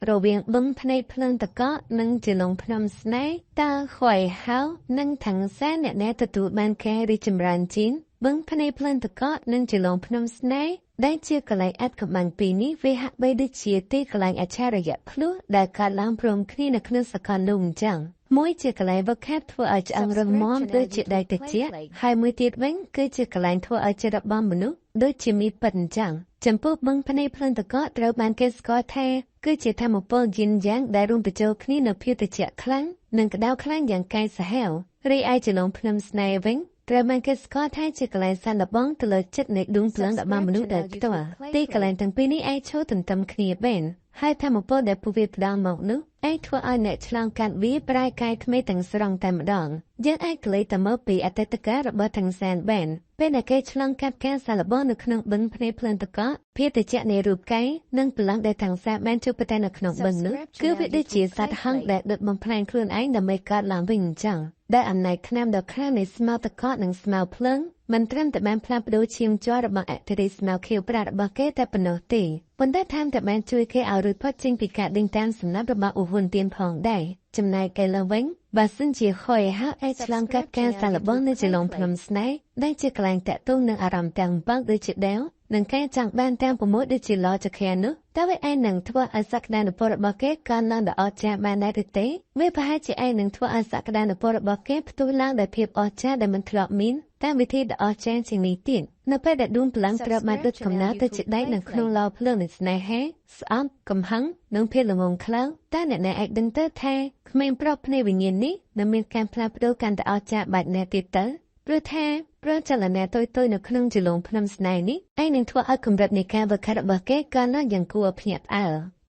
រវាងបឹងភ្នែកភ្លើងទឹកកកនិងជាលងភ្នំស្នេហ៍តើខ្វៃហៅនិងថងសានអ្នកណាទទួលបានការរីកចម្រើនជាងបឹងភ្នែកភ្លើងទឹកកកនិងជាលងភ្នំស្នេហ៍ដែលជាកន្លែងអាថ៌កំបាំងពីរនេះវាហាក់បីដូចជាទីកន្លែងអច្ឆរិយៈភ្លោះដែលកើតឡើងព្រមគ្នានៅក្នុងសកលលោកអញ្ចឹងមួយជាកន្លែងវឹកហាត់ធ្វើឲ្យឆ្អឹងរឹងមាំ Subscribe ដូច channel ជាដែក YouTube ត្រជាក់ Play Play. ហើយមួយទៀតវិញគឺជាកន្លែងធ្វើឲ្យចិត្តរបស់មនុស្សដូចជាមីពិតអញ្ចឹងចំពោះបឹងភ្នែកភ្លើងទឹកកកត្រូវបានគេស្គាល់ថាគឺជាធម្មពលយិនយ៉ាងដែលរួមបញ្ចូលគ្នានូវភាពត្រជាក់ខ្លាំងនិងក្តៅខ្លាំងយ៉ាងកាយសាហាវរីឯចលងភ្នំស្នេហ៍វិញត្រូវបានគេស្គាល់ថាជាកន្លែងសាកល្បងទៅលើចិត្តនៃដួងព្រលឹងរបស់ Subscribe មនុស្សដោយ channel ផ្ទាល់ YouTube Play ទីកន្លែ Play. ងទាំងពីរនេះអាចឈរទន្ទឹមគ្នាបានហើយធម្មពលដែលពួកវាផ្ដល់មកនោះអាចធ្វើឲ្យអ្នកឆ្លងកាត់វាប្រែកាយថ្មីទាំងស្រុងតែម្ដងយើងអាចក្លេកទៅមើលពីអតីតកាលរបស់ទាំងសានបានពេលដែលគេឆ្លងកាត់ការសាកល្បងនៅក្នុងបឹងភ្នែកភ្លើងទឹកកកភាពត្រជាក់នៃរូបកាយនិងព្រលឹងដែលទាំងសានបានជួបប្រទះនៅក្នុងបឹងនោះ Subscribe គឺ channel វាដូចជា YouTube សត្វ Play ហង្ស Play. ដែលដុតបំផ្លាញខ្លួនឯងដើម្បីកើតឡើងវិញអញ្ចឹងដែលអំណាចខ្លាំងដ៏ខ្លាំងនៃស្មៅទឹកកកនិងស្មៅភ្លើងមិនត្រឹមតែបានផ្លាស់ប្ដូរឈាមជ័ររបស់អធិរាជស្មៅខៀវប្រាក់របស់គេតែប៉ុណ្ណោះទេប៉ុន្តែថែមទាំងបានជួយគេឲ្យរួចផុតចេញពីការដេញតាមសំណាប់របស់អ៊ូហ៊ុនទៀនផងដែរចំណែកឯលើវិញបើសិនជាខយហៅអាចឆ្លងកាត់ Subscribe ការ channel សាកល្បង YouTube នៅច Play លងភ្ន Play. ំស្នេហ៍ដែលជាកន្លែងតាក់ទងនឹងអារម្មណ៍ទាំងបើកដូចជាដាវនិងការចង់បានទាំង6ដូចជាឡចក្រានោះតើវាអាចនឹងធ្វើឲ្យសក្តានុពលរបស់គេកើនឡើងដល់អស្ចារ្យបានដែរឬទេវាប្រហែលជាអាចនឹងធ្វើឲ្យសក្តានុពលរបស់គេផ្ទុះឡើងដោយភាពអស្ចារ្យដែលមិនធ្លាប់មានតាមវិធីដ៏អស្ចារ្យជាងនេះទៀតនៅពេលដែលដួងព្រលឹងត្រូវបាន Subscribe ដុតកំ channel ណៅទៅជា YouTube ដែក Play នៅក្នុង Play. ឡោភ្លើងនៃស្នេហាស្អប់កំហឹងនិងភាពល្ងងខ្លៅតើអ្នកណាអាចដឹងទៅថាក្មេងប្រុសភ្នែកវិញ្ញាណនេះនឹងមានការផ្លាស់ប្ដូរកាន់តែអស្ចារ្យបែបណាទៀតទៅព្រោះថាព្រោះចលនាតូចៗនៅក្នុងចលងភ្នំស្នេហ៍នេះអាចនឹងធ្វើឲ្យកម្រិតនៃការវឹកហាត់របស់គេកើនឡើងយ៉ាងគួរឲ្យភ្ញាក់ផ្អើល។